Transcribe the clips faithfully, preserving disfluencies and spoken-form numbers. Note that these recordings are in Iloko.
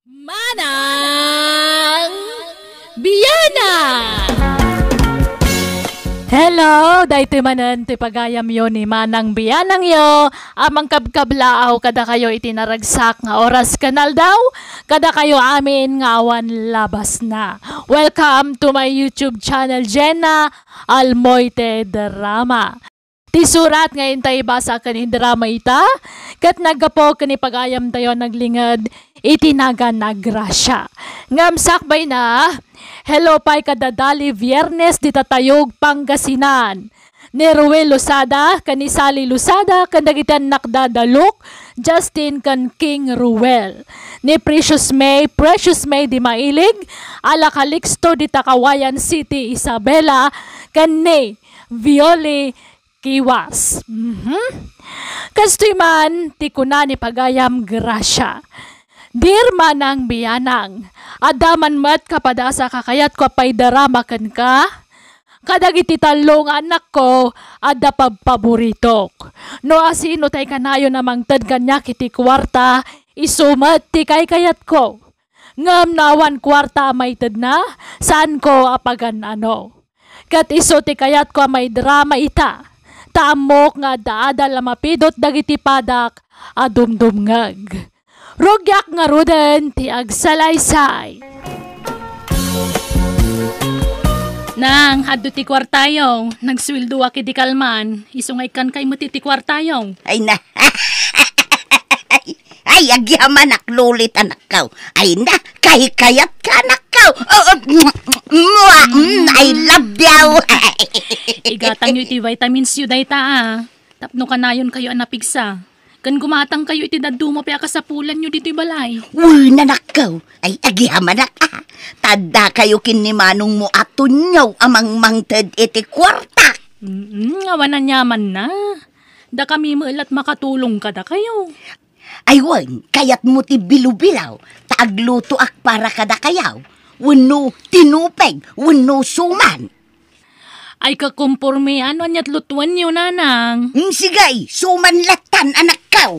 Manang Bianang! Hello! Daytoy manen ti pagayamyo ni Manang Bianangyo a mangkabkablaaw kadakayo iti naragsak nga oras ken aldaw, kadakayo amin nga awan labasna. Welcome to my YouTube channel, Jenna Almoite Drama. Ti surat nga inta ibasa ken idrama ita, ket naggapu ken ni pagayamtayo a naglinged iti nagan a grasia. Ngem sakbayna, hello pay kada Dali Viernes dita Tayug, Pangasinan. Ni Ruel Losada, ken ni Sally Losada, ken dagiti annakda da Luke, Justin, ken King Ruel. Ni Precious May, Precious May di Mailig, ala Calixto dita Cauayan City, Isabela, ken ni Violi Kiwas. Mhm. Kastoy man ti kuna ni pagayam Gracia. Dear Manang Bianang, adda man met kapadasa kakayatko a paidarama kenka. Kadagiti tallo nga annakko, adda pabpaboritok. No asino tay kanayon a mangted kaniak iti kuarta, isu met ti kaykayatko. Ngem no awan kuarta a maitedna, saanko a pagan-ano. Ket isu ti kayatko a maidrama ita, ta ammok nga adda adal a mapidot dagiti padak a dumdumngeg. Rugiak ngaruden ti agsalaysay. Nang, adto ti kuartayo. Nagsueldoak idi kalman. Isu nga ikkan kay met iti kuartayo. Ay na. Ay, agyamanak, Lulit, anakko. Ay na, kaykayat ka, anakko. Oh, oh, mua, mm, I love you. Igatangyo iti vitamins yo dayta, ah. Tapno kanayon kayo a napigsa. Ken gumatang kayo iti dadduma pay a kasapulanyo ditoy balay. Uy, nanakko. Ay, agyamanak, ah. Tadda kayo ken ni manongmo a tunyo a mangmangted iti kuarta. Mm, awan a niamanna. Dakami met la't makatulong kadakayo. Ay wen, kayatmo ti bilubilaw, ta aglutoak para kadakayo, wenno tinupeg, wenno suman. Ay, kakompormean no ania't lutuenyo, nanang. Mm, sige, suman lattan, anakko.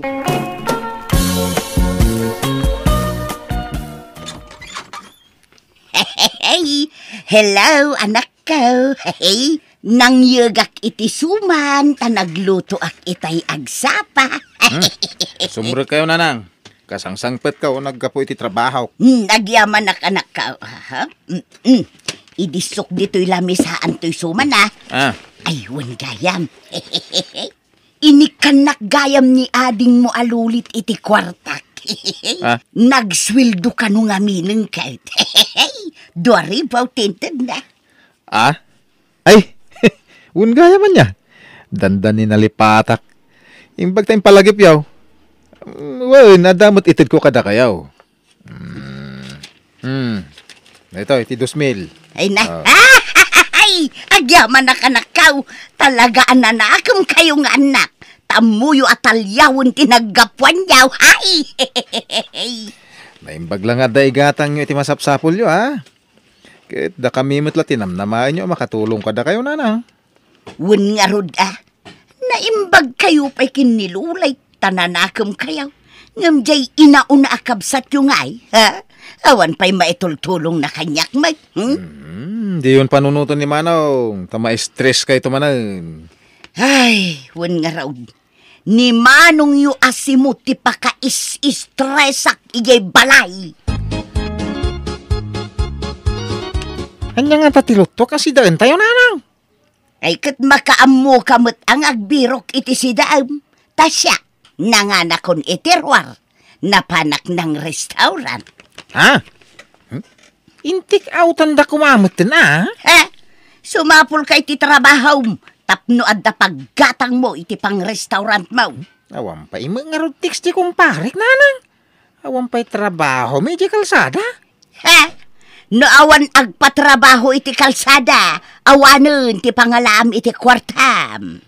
Hello, anakko. Nangyegak iti suman ta naglutoak itay agsapa. Hmm. Sumrekkayo, nanang. Kasangsangpetka o naggapu iti trabaho. Hmm, agyamanak, anakko. Aha. Mm, mm. Idissok ditoy lamisaan toy suman, ah. Ah. Ay, wen gayam. Inikkannak gayam ni adingmo a Lulit iti kuartak. Ah? Nagsueldo kano ngamin ket. Dua ribu ti intedna. Ah? Ay, wen gayam ania. Dandani nalipatak. Imbag ta impalagipyo. Mm, wen, adda met itedko kadakayo. Hmm. Hmm. Ito, iti dos mil. Ay na. Ah. Ay, agyamanak, anakko. Talaga a nanakemkayo nga annak. Tammoyo a talyawen ti naggapuanyo. Ay! Naimbag la nga adda igatangyo iti masapsapulyo, ha? Ket dakami met la ti namnamaenyo a makatulong kadakayo, nanang. Wen ngarud, a, naimbagkayo pay ken ni Lulay ta nanakemkayo. Ngem diay inauna a kabsatyo ngay, ha? Awan pay maitultulongna kaniak met, hmm? Hmm, diyon panunoten ni Manong, ta ma-stress kayto manen. Ay, wen ngarud. Ni Manongyo a simud ti pakaisistresak idiay balay. Ania ngata ti lutto a sidaentayo, nanang? Ay, ket makaammoka met a nga agbirok iti sidaem. Ta siak, nanganakon iti ruar. Napanak nang restaurant. Ha? Hmm? Intik awtanda koma metten, a? Ha? Sumapulka iti trabahom tapno adda paggatangmo iti pangrestaurantmo. Awan pay met ngarud text ti kumparek, nanang. Awan pay trabaho mi idiay kalsada? Ha? No awan agpatrabaho iti kalsada, awanen ti pangalaam iti kuartam.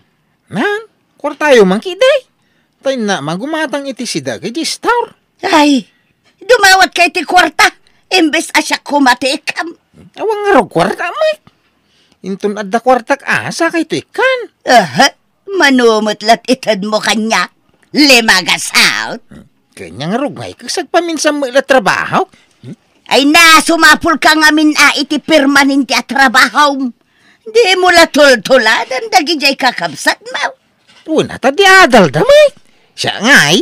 Nan, kuartayo man ketdi. Ta innak man gumatang iti sidaek idiay store. Ay, dumawatka iti kuarta, imbes a siak koma ti ikkam. Awan ngarud kuarta met. Inton adda kuartak a, sakayto ikkan. Aha, mano met la't itedmo kaniak? Lima gasut? Kanya nga rugngay, kas agpaminsan met la trabahok? Hmm? Ay na, sumapulka ngamin a iti permanente a trabahom. Dimo la tultuladan dagidiay kakabsatmo. Wen a, ta di adalda met. Siak ngay,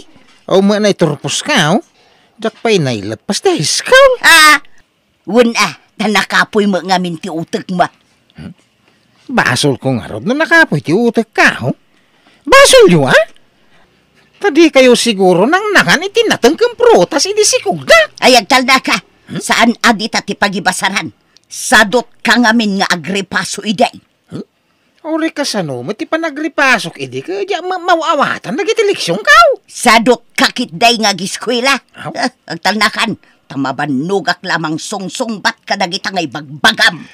aw met naiturposka, o. Diak pay naileppas ti high school. Ah, wen a, ta nakapuy met ngamin ti utekmo. Hmm? Basolko ngarud no nakapuy ti utekko, o. Basolyo, a? Ta dikayo siguro nangnangan iti nateng ken prutas idi sikogda. Ay, agtalnaka. Hmm? Saan a dita ti pagibasaran. Sadutka ngamin nga agripaso idi. Hmm? Uray kasano met ti panagripasok idi ket diak ma-, maw-awatan dagiti leksionko? Sadutka ketdi nga agiskuela. Aw. Ah, agtalnakan, ta mabannogak la a mangsungsungbat kadagita nga ibagbagam.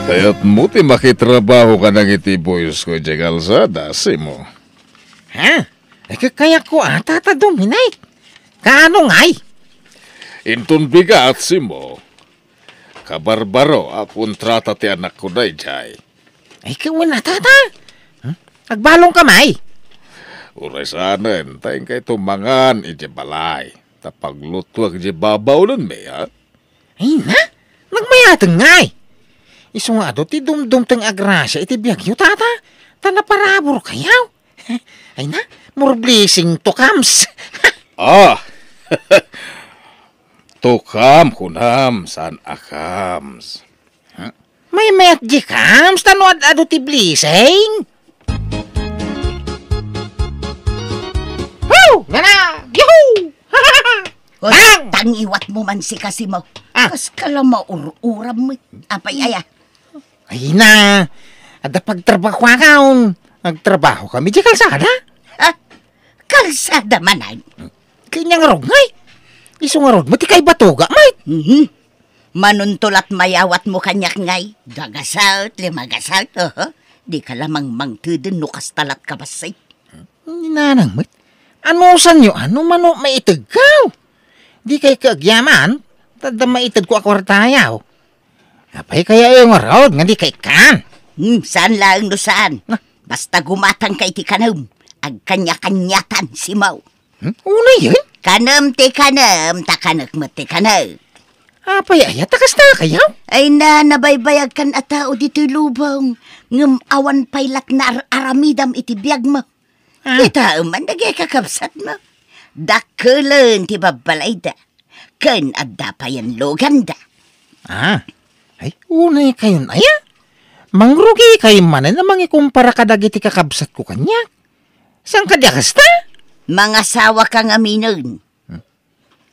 Kayatmo ti makitrabaho kadagiti boysko idiay kalsada, Simo? Ha? Ay, ka-, kayatko a, Tata Dominic. Kaano ngay? Inton bigat, Simo. Kabarbaro a kontrata ti anakko daydiay. Ay, kauna, Tata. Hmm? Agbalonka, may. Uray saanen, ta inkay tumangan idiay balay. Ta paglutuak idiay babaw, mi, ha? Ay na, nagmayateng ngay. Isu nga adu ti dumdumteng a grasia iti biagyo, Tata. Ta naparaburkayo. Ay na, more blessing to comes. Ah! To come, kunam, saan a comes. Huh? Maymayat di comes, ta no ad-adu ti blessing. Woo! Nana! Yahoo! Hoy, Bang! Tangiwat mo man si Kasimo. Ah. Kas ka la maur-uram met. Apay aya? Ay na, adda pagtrabahoakon. Agtrabahokami idiay kalsada. Ha? Kalsada manen? Kanya nga rugngay. Isu nga rugngay, ti kaibatogak, met. Mhm. Manuntulat mayawat mo kaniak ngay. Gagasat, limagasat, oho. Di ka lamang mangteden no kasta lat kabassit. Ni nanang met. Anusanyo, ano mano maitegkaw? Di kay kaagyaman, tadda maited ko a kwartayaw. Apay kaya yung ngarud nga di kay kan? Hmm, saan laeng no saan? Na? Basta gumatang kay ti kanem, agkanya-kanyatan, Simo. Hmm? Una yun? Kanem ti kanem, ta kanek met ti kanek. Apay aya, ta kasta kayo? Ay na, nabaybayag kan a tao ditoy lubong, ngem awan pay lat naar-aramidam iti biagmo. Ah. Kitaem man dagiti kakabsatmo. Dakkelen ti babbalayda, ken adda payen luganda. Ah, ay, unay kayon aya? Mangrugi kayo manen a mangikumpara kadagiti kakabsatko kaniak. Saan kadi a kasta? Mangasawa ka ngaminen. Hmm.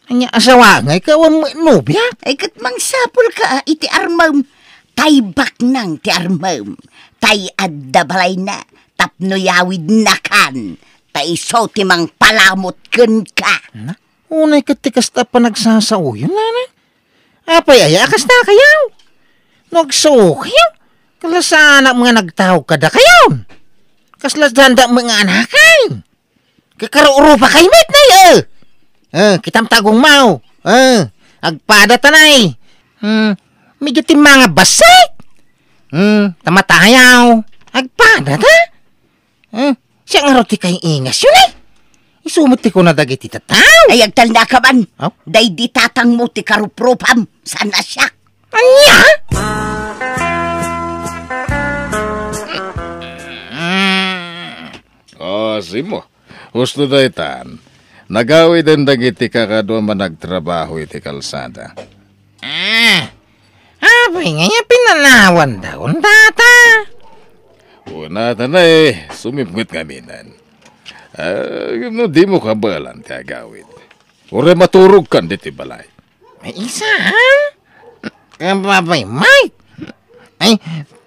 Ania, asawa ngay ka, awan met nobiak? Ay, ket mangsapul ka, ah, iti armem. Tay baknang ti armem. Tay adda balayna, tapno yawidnakan. Ta isu ti mangpalamut kenka. Na? Unay ket ti kasta a panagsasaoyon, nana? Apay aya a kasta kayo? No agsuo kayo, kalasanak nga nagtaog kada kayo. Kasla danda nga anakan. Kakarurupa kay met na, eh. Eh, kitam tagong mao. Eh, agpada ta na, eh. Hmm, medyo timmanga bassit. Hmm, tamatayaw. Agpada ta. Eh, siya nga raw ti kay ingas yun, eh. Isumot ti kuna dagiti tataw. Ay, agtalna ka man. Oh? Day di tatang mo ti karuprupam. Saan na siya? Ania? Oh, Simo. Husto daytan. Nagawiden dagiti kakadua managtrabaho iti kalsada. Ah, apay nga ya pinanawan daon, tata? Unata na eh, sumipnget ngaminen. Ah, no di mo kabalan ti agawid. Uray maturog kan diti balay. Ay, isa, ha? Kababay, Mike! Ay,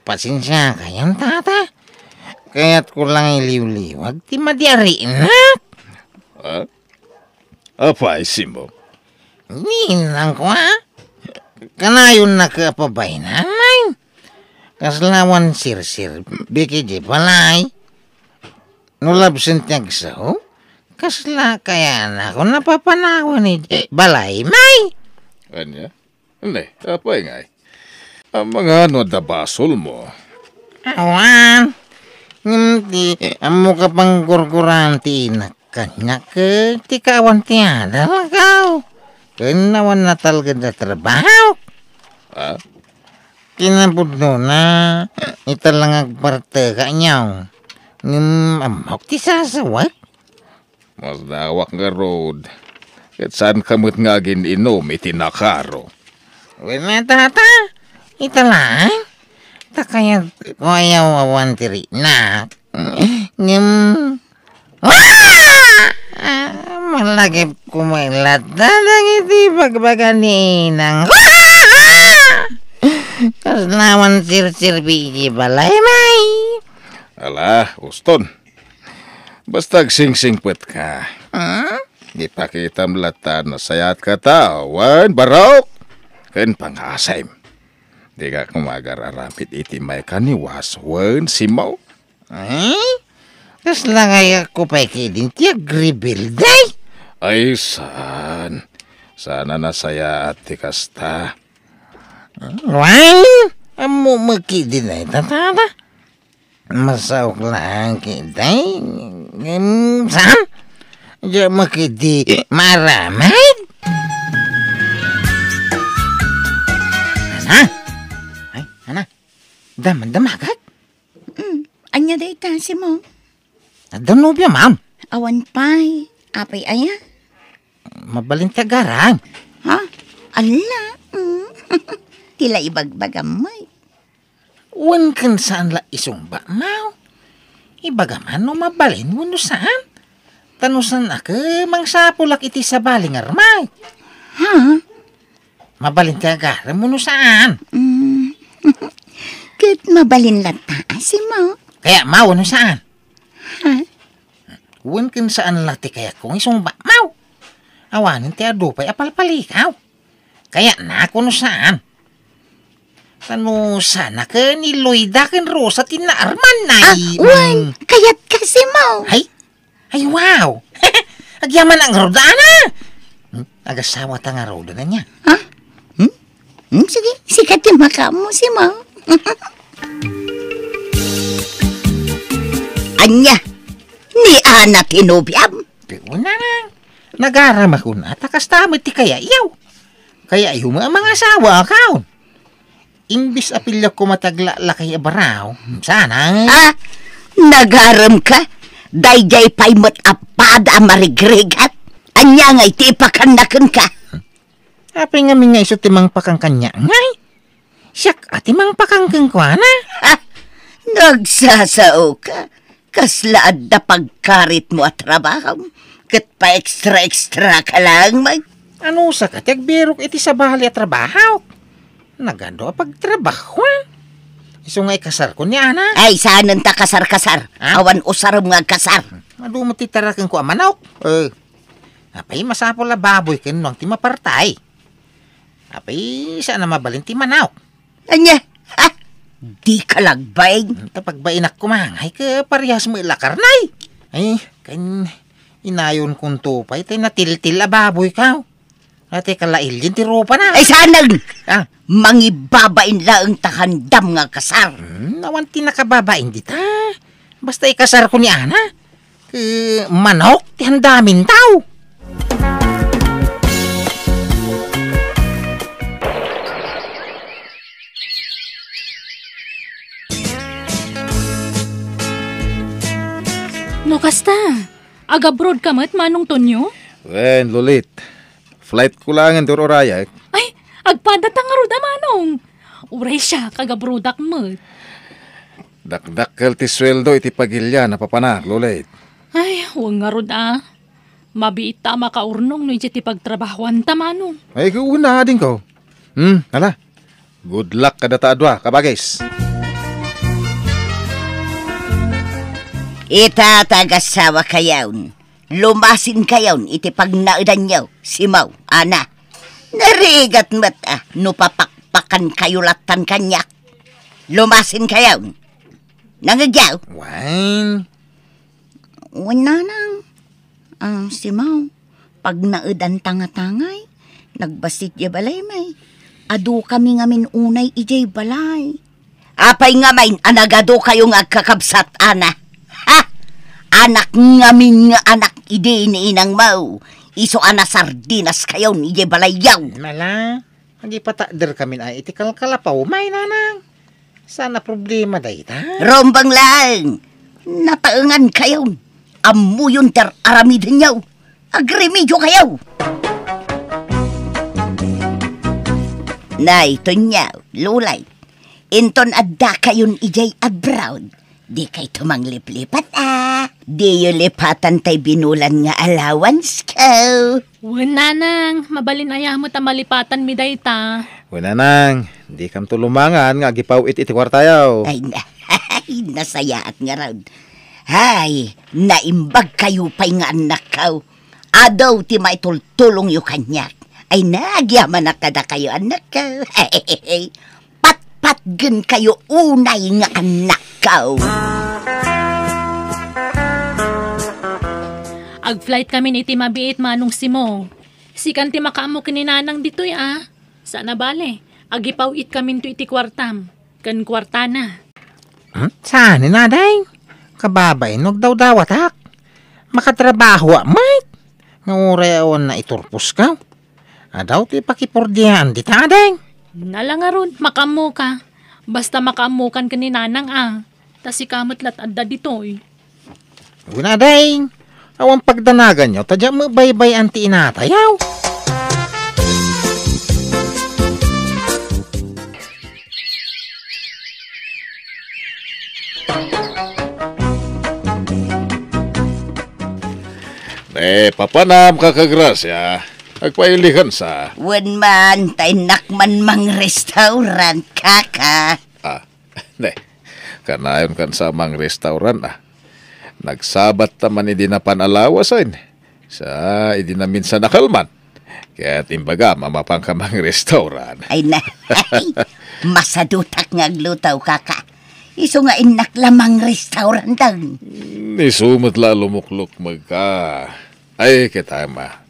pasensia kayon, tata. Kayat ko lang iliwliwag ti madiarinak. Ha? Apay, Simo? Ninang ko, ha? Kanayon na ka pabaynan, Mike? Kaslawan sirsir, biki di balay. No labsen ti agsaw, kasla kayana ko napapanawan iti balay, may? Ania? Ne, apay ngay? Amangan no adda basol mo. Awan. Ngem ti ammok a pangkurkuran ti inak kaniak, ket ti kaawan ti adal, kaw. Ken awan natalged a trabaho. Ah? Kinapudnona, ita lang agparteka, nyaw. Ngem ammok ti sasawek. Masdawak ngarud. Ket saanka met nga agin-inom iti nakaro. Wen, tata, ita laeng. Ta kayatko a yawawan ti rinak. Ngem, ah! Malagipko met latta dagiti bagbaga ni inang. Kasla awan serserbi iti balay, may. Ala, uston. Basta agsingsingpetka. Hmm? Ipakitam latta no sayaat ka tao, wen, barok, ken pangasem. Dika koma agar-aramid iti maikaniwas, wen, Simo. Eh? Kasla ngayatko pay ketdin ti agrebelde? Ay, saan. Saan a nasayaat ti kasta. Wen, ammom met ketdin, ay, tata. Masaok laeng ketdi, ngem saan? Diak met ketdi maaramid. Ana? Ay, ana? Dam-, damagat? Mm, ania dayta, Simo? Adda nobiam? Awan pay. Apay aya? Mabalin ti agaram. Ha? Ala? Mm. Ti la ibagbagam, may. Wen ken saan la isungbatmo. Ibagam no mabalin wenno saan. Ta no saan a ket mangsapulak iti sabali nga armak. Ha? Mabalin ti agaram wenno saan. Mm. Ket mabalin latta, Simo. Kayatmo wenno saan. Ha? Wen ken saan la ti kayatko nga isungbatmo. Awanen ti adu pay a palpalikaw. Kayatnak wenno saan. Ta no saan a ket ni Loida ken Rosa ti naarman, ah, ay, wen, mm. Kayatka, Simo. Ay? Ay, wow! Agyaman ngarud, Ana! Hmm? Agasawata ngarud, ania? Ha? Hmm? Hmm, sige, sika ti makaammo, Simo. Ania? Ni Ana ti nobiam? Ti una na. Nagaramak unay ta kasta met ti kayatyo. Kayatyo met a mangasawa, kaw. Imbes a piliak koma ti aglaklakay a baraw, saan a. Ah, nagaremka? Daydiay pay met a pada a marigrigat? Ania ngay ti ipakanna kenka? Apay ngamin nga isu ti mangpakang kaniak, ngay? Siak a ti mangpakang kenkuana. Ha? Nagsasaoka? Kasla adda pagkaritmo a trabaho, ket pa-extra-extra ka laeng met. Anusaka ti agbirok iti sabali a trabaho? Nagadu a pagtrabahoan. Isu nga ikasarko ni Ana. Ay, saanen ta kasar-kasar. Ha? Awan usarem nga agkasar. Adu met ti tarakenko a manok. Eh, apay masapul a baboy ken nuang ti mapartay. Apay, saan a mabalin ti manok. Ania? Ha? Dika la agbain? Ta pagbainak koma, ay, ket parehas met la karne. Ay, ken inayonkonto pay ti natiltil a baboy, kaw. Ati kalailin ti rupana. Ay, saanen! Ah. Mangibabain laeng ta handam nga agkasar. Hmm, awan ti nakababain dita. Basta ikasarko ni Ana. Ket manok ti handamin, taw. No kasta, agabroad ka met, Manong Tonyo? Wen, Lolit. Flight ko laengen ti ur-urayek. Ay, agpadata ngarud a Manong. Uray siak, agabroadak met. Dakdakkel ti sueldo iti pagilian a papanak, Lolit. Ay, wen ngarud a. Mabiit ta a makaurnong no idiay ti pagtrabahoanta, Manong. Ay, ket wen a, adingko. Hmm, ala. Good luck kadata a dua, kabagis. Ita, ta agasawakayon. Lumasinkayon iti pagnaedanyo, Simo, Ana. Narigat met a no papakpakankayo lattan kaniak. Lumasinkayon. Nangegyaw? Wen. Wen, Nanang. Ah, Simo, pagnaedanta nga tangay, nagbassit diay balay, may. Adukami ngamin unay idiay balay. Apay ngamin a nagadukayo nga agkakabsat, ana? Ha? Anak ngamin nga anak idi ni inangmo. Isu a nasardinaskayon idiay balayyo. Mala, agipatakderkamin ay iti kalkalapaw, may nanang. Saan a problema dayta? Rumbeng laeng. Nataengankayon. Ammoyon ti ar-aramidenyo. Agremediokayo. Nay, Tonyo, Lulay. Inton addakayon idiay abroad, dikayto mangliplipat, a. Diyo lipatan tay binulan nga allowance ko. Wen, nanang, mabalin aya met a malipatanmi dayta. Wen, nanang, dikamto lumangan nga agipaw-it iti kuartayo. Ay, na-, ay, nasayaat ngarud. Hay, naimbagkayo pay nga annakko. Adu ti maitultulongyo kaniak. Ay, nagyamanak kadakayo, annakko. Patpatgenkayo unay nga annakko. Agflight kamin iti mabiit, Manong Simo. Sikan ti makaammo ken ni nanang ditoy, a. Saan a bale, agipaw-it kaminto iti kuartam ken kuartana. Hmm? Saan, inading? Kababain no agdawdawatak. Makatrabahoak met. Nga uray awan naiturposka. Adu ti pakipurdiaan dita, ading. Ala ngarud, makaammoka. Basta makaammokan ken ni nanang, a. Ta sika met la't adda ditoy. Wen, ading, awan pagdanaganyo, ta diak met baybay-an ti inatayo. Ne, papanam, Kaka Gracia. Agpailikansa. Wen man, ta innak man mangrestaurant, kaka. A, ne, kanayonkansa mangrestaurant, a. Nagsabatta man idi napan a lawasen. Sa idi naminsan a kalman. Ket imbagam a mapanka mangrestaurant. Ay na, ay, masadutak nga agluto, kaka. Isu nga innak la mangrestaurant, dang. Isu met la a lumuklukmegka. Ay, ket ama.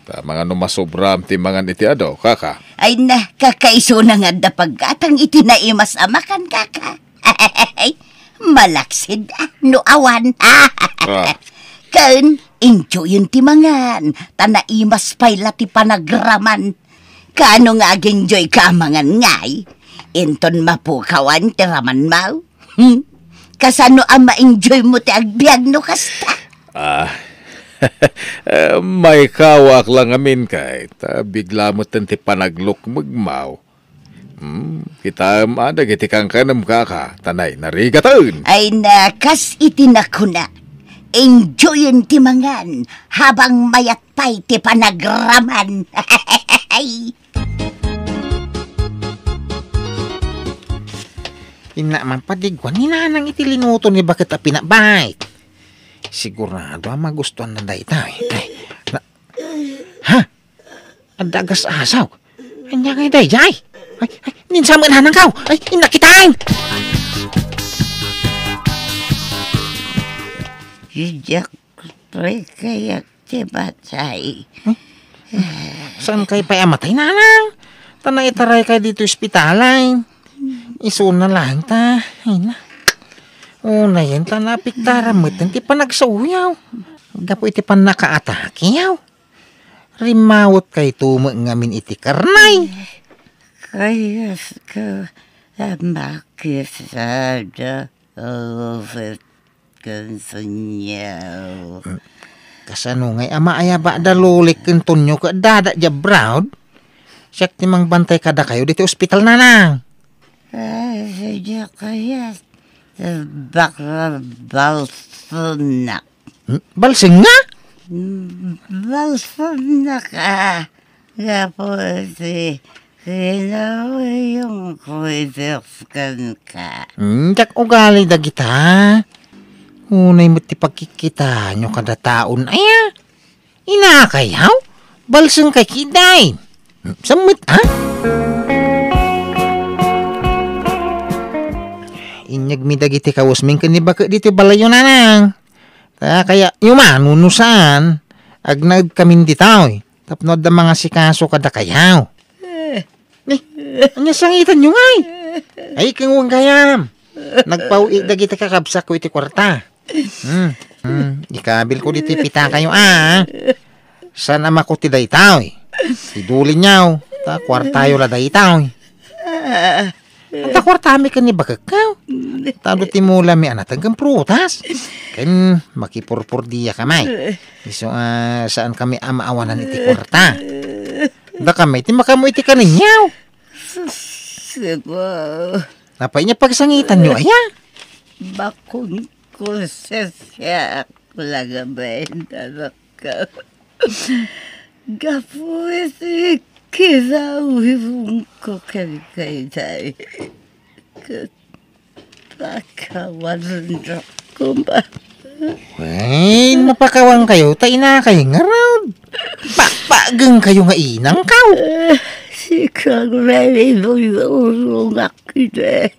Ta mangano masobram ti mangan iti adu, kaka? Ay na, kaka, isuna nga adda paggatang iti naimas a makan, kaka. Malaksid, a, no awan. A. Ken, enjoyen ti mangan, ta naimas pay la ti panagraman. Kaano nga ag-enjoyka a mangan ngay? Inton mapukawan ti ramanmo? Hmm? Kasano a ma-enjoymo ti agbiag no kasta? A, eh, maikawaak la ngamin kay, ta bigla metten ti panaglukmegmo. Hmm, kitaem a dagiti kankanem, kaka, ta nainarigaten. Ay na, kas iti nakuna, enjoyen ti mangan habang mayat pay ti panagraman. Inna man padigwan ni nanang iti linuto ni baket a pinabait. Sigurado a magustuanna dayta. Ay, na, ha? Adda agas-asaw. Ania ngay daydiay? Ay, ay, ninsa met nanangko. Ay, innak ita. Diak pay kayak ti matay. Hmm? Saankay pay a matay, nanang? Ta naitaraykay ditoy ospital, ay. Isuna laeng ta. Ay na. Unayen ta napiktaran met ti panagsaoyaw. Gapu iti pannakaatakeyaw. Rimmawetkayto met ngamin iti karnay. Kayatko a makisada, Lolek ken Tonyo. Kasano ngay a maayaba da Lolek ken Tonyo ket dada diay abroad? Siak ti mangbantay kadakayo ditoy ospital, nanang. Ay, sadiak kayat. Bakla balsenak. Hmm? Balseng nga? Hmm, balsenak, a. Gapu iti kinawayonko iti kenka. Hmm, diak ugali dagita. Unay met ti pagkikkitayo kada taon, aya? Inakayaw? Balsengkay ketdin. Hmm, sammet, a? Inyegmi dagiti kawesmi ken ni baket ditoy balayyo, nanang. Ta kayatyo man wenno saan, agnaedkamin ditoy tapno adda mangasikaso kadakayo. Eh, ni, ania sangitanyo ngay? Ay, ken wen gayam. Nagpaw-i dagiti kakabsatko iti kuarta. Hmm. Hmm. Ikabilko ditoy pitakayo, a. Saan a makuti daytoy? Idulin niyo. Ta kuartayo la daytoy. Anta kuartami ken ni bakekko. Tado ti mulami a nateg ken prutas. Ken makipurpurdia kami. Isu a saan kami a maawanan iti kuarta. Dakami ti makaammo iti kaninyo. Sebo. Napay niya pagsangitan niyo, aya? Bakon ko sesiak lagaben, anak ko. Gapu iti kinawibong ko ken kayday. Ket pakawanendak koma. Wen, mapakawan kayo, ta inakay ngarud. Pakpakgen kayo nga inang kaw. Sika, Mary, buyurongak ide.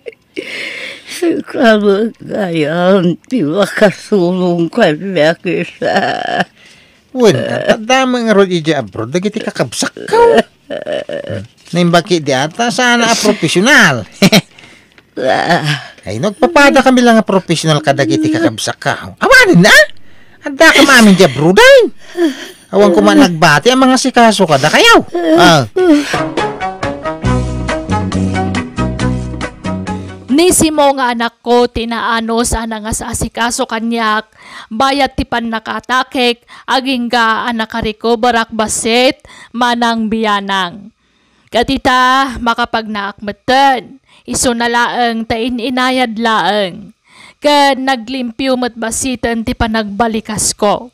Sika, gayam, ti makasurong kaniak ita. Wen, ta dameng ngarud iti abroad, dagiti kakabsatko. Naimbag di ata, saan a professional. Ay, nagpapada kami lang nga professional kadagiti kakabsatko. Awanen na? Adda ka maamin di abroad, ay? Awan ko man nagbati ang mga sikaso kada kayaw. Ah. Ni Simo nga anakko ti naanus a nangasasikaso kaniak, bayat ti pannakaatakek, agingga a nakarecoverak bassit manang bianang. Ket ita, makapagnaak metten, isuna laeng ta in-inayad laeng. Ket naglimpio met bassiten ti panagbalikasko.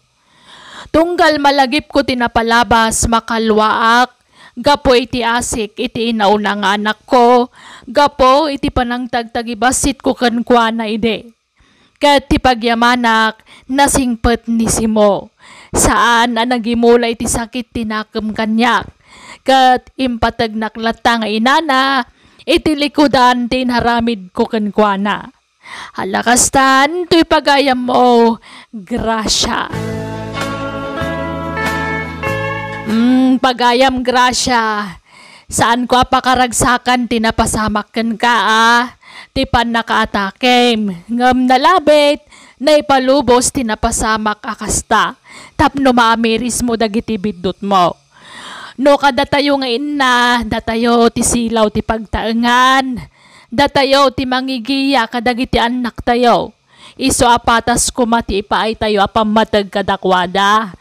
Tunggal malagipko ti napalabas, makaluaak, gapu iti asik iti inauna nga anakko, gapu iti panangtagtagibassitko kenkuana idi. Ket ti pagyamanak, nasingpet ni Simo. Saan a nagimula iti sakit ti nakem kaniak. Ket impategnak latta nga inana, iti likudan ti inaramidko kenkuana. Ala kastan, toy pagayammo, Gracia. Mm, pagayam, Gracia. Saanko a pakaragsakan ti napasamak kenka a ti pannakaatakem, ngem nalabit, naipalubos ti napasamak a kasta tapno maamirismo dagiti biddutmo. No kadatayo nga inna, datayo ti silaw ti pagtaengan, datayo ti mangigiya kadagiti annaktayo. Isu a patas koma ti ipaaytayo a pammateg kadakuada.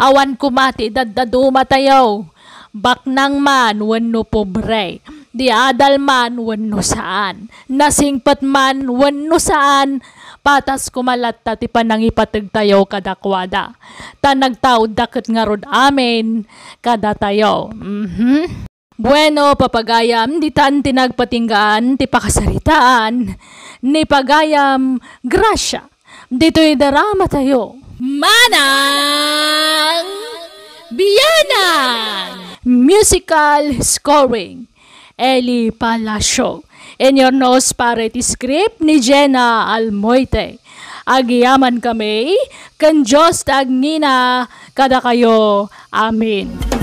Awan koma ti idaddadumatayo, baknang man wenno pobre, diadal man wenno saan, nasingpet man wenno saan, patas koma latta ti panangipategtayo kadakuada. Ta nagtaudda ket ngarud amin kadatayo. Mhm. Bueno, papagayam, ditan ti nagpatinggaan ti pakasaritaan ni pagayam Gracia. Ditoy daramatayo. Manang Bianang! Musical scoring, Eli Palacio. Inyornos para iti script ni Jenna Almoite. Agyamankami, ken Dios ti agngina kadakayo. Amen.